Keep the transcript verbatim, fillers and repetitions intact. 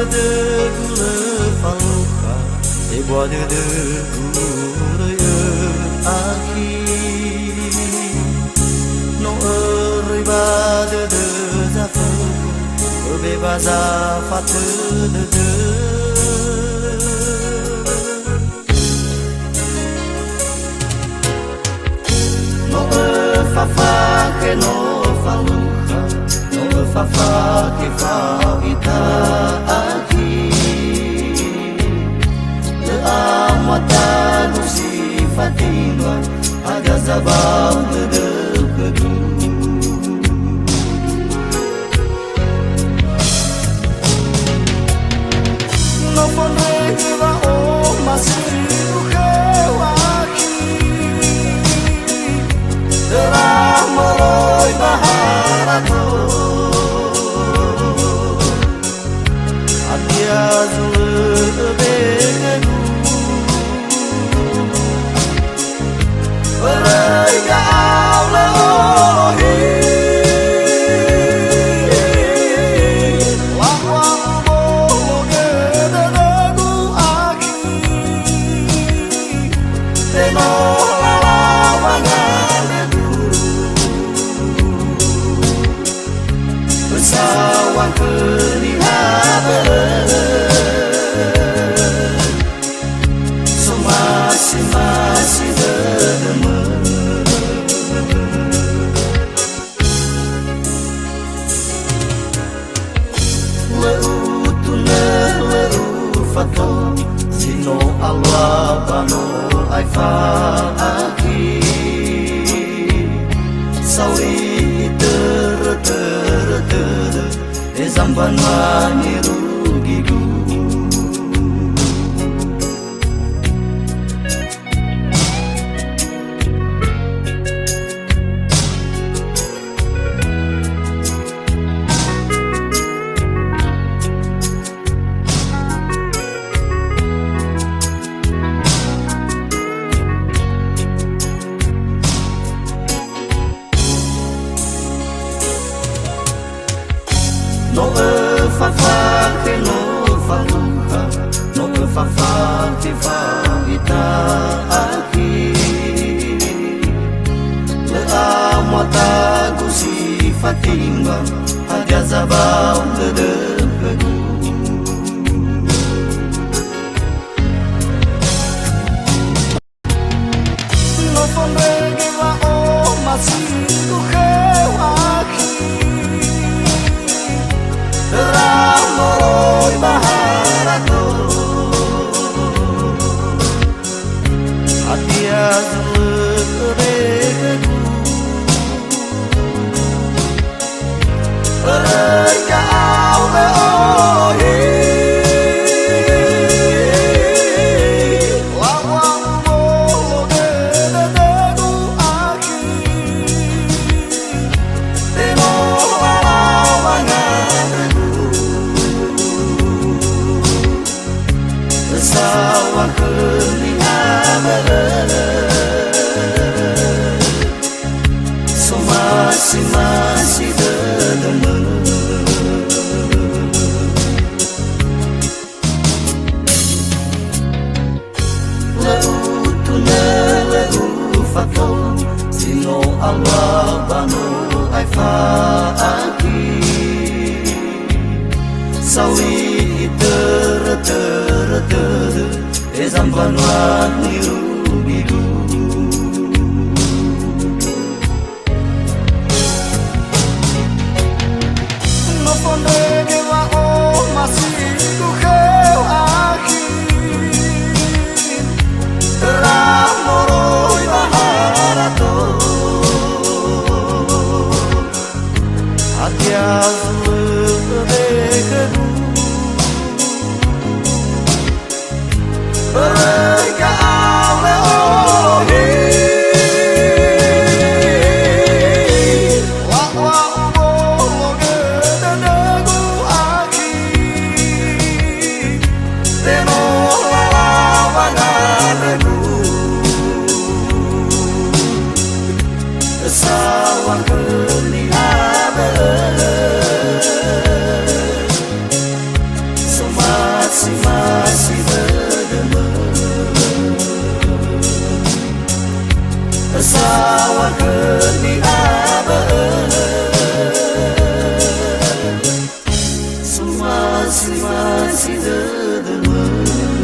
Dödögu lö falukha, ebua dödögu röi akhi. No öröi ba dödö zafökhö, öbe ba zafatö dödö. No öfafakhe no falukha, no öfafakhe fao ita akhi. Lö amatagu si fatimba, hadia zabau dödö khögu. No fondrege wa'omasigu khöu akhi, öra moroi ba harato. Hadia zulö öbe khögu. Böröi ga'au lö olohi. Lawa'u bolo gödödögu akhi. Tenö lalawa ngandögu. Pesawat niha börö. Somasi-masi dödömö. Lö utunö, lö ufato, si no alua ba no aefa akhi. Sauri itörö-törö dödö, heza mbanua nirugigu. No öfafakhe no falukha, no öfafakhe fao ita akhi. Lö amatagu si fatimba, hadia zabau dödö khögu. No fondrege wa'omasigu khöu akhi. Öra moroi ba harato. Hadia zulö öbe khögu. Böröi ga'au lö olohi. Lawa'u bolo gödödögu akhi. Tenö lalawa ngandögu. Pesawat niha börö. Somasi-masi dödömö. Lö utunö, lö ufato, si no alua ba no aefa akhi. Sauri itörö-törö dödö, heza mbanua nirugigu. No fondrege wa'omasigu khöu akhi. Öra moroi ba harato. Hadia zulö öbe khögu. Böröi ga'au lö olohi. Lawa'u bolo gödödögu Simasi dödömö. Ösaŵa khömi, Aba'ö. Sumasi-masi dödömö.